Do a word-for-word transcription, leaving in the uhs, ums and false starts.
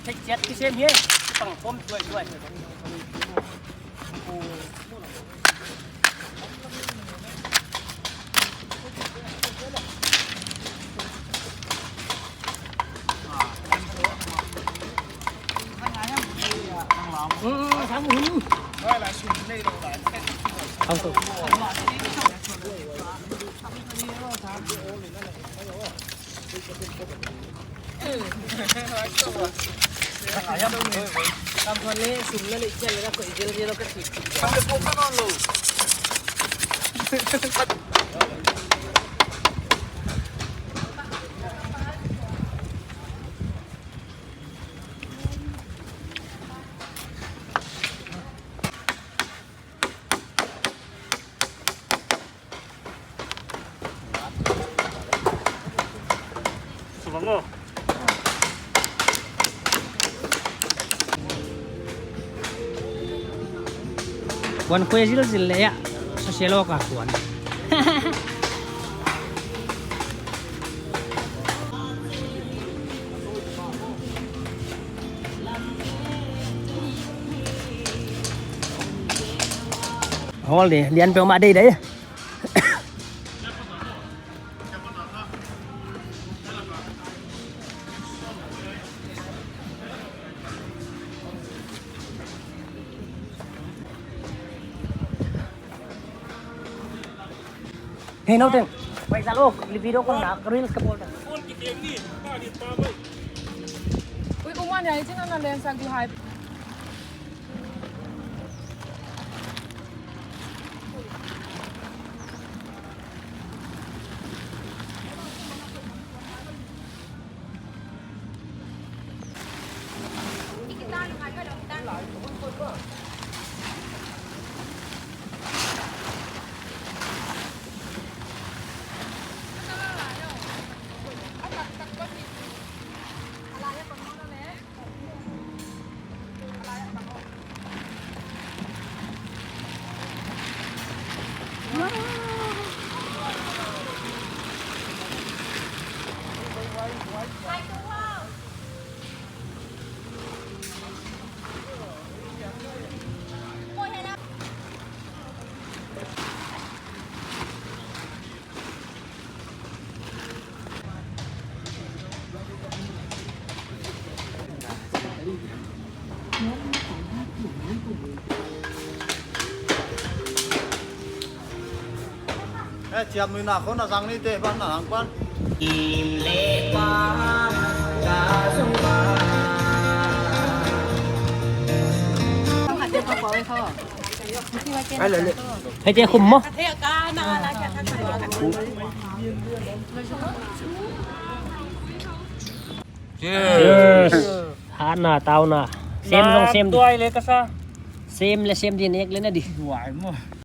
Thei chiat kisem hi, pang pom tuai tuai. Kuan khuai zilzil leh a, sa selo ka kuan. Hol di, lian peuhmah deih deih. Hei, no teng. Pai zalo, video kon na, reels ka bawl na. Ui, uman ya, ichi na na lensa di hai. Eh, chiam nui na khong na zang ni te ban na lang pan. Hei te khum maw. Cheers. Cheers. Hana, tauna. Sem zong sem di. Tuai le ka sa. Sem le sem di, nek le na di. Duai maw.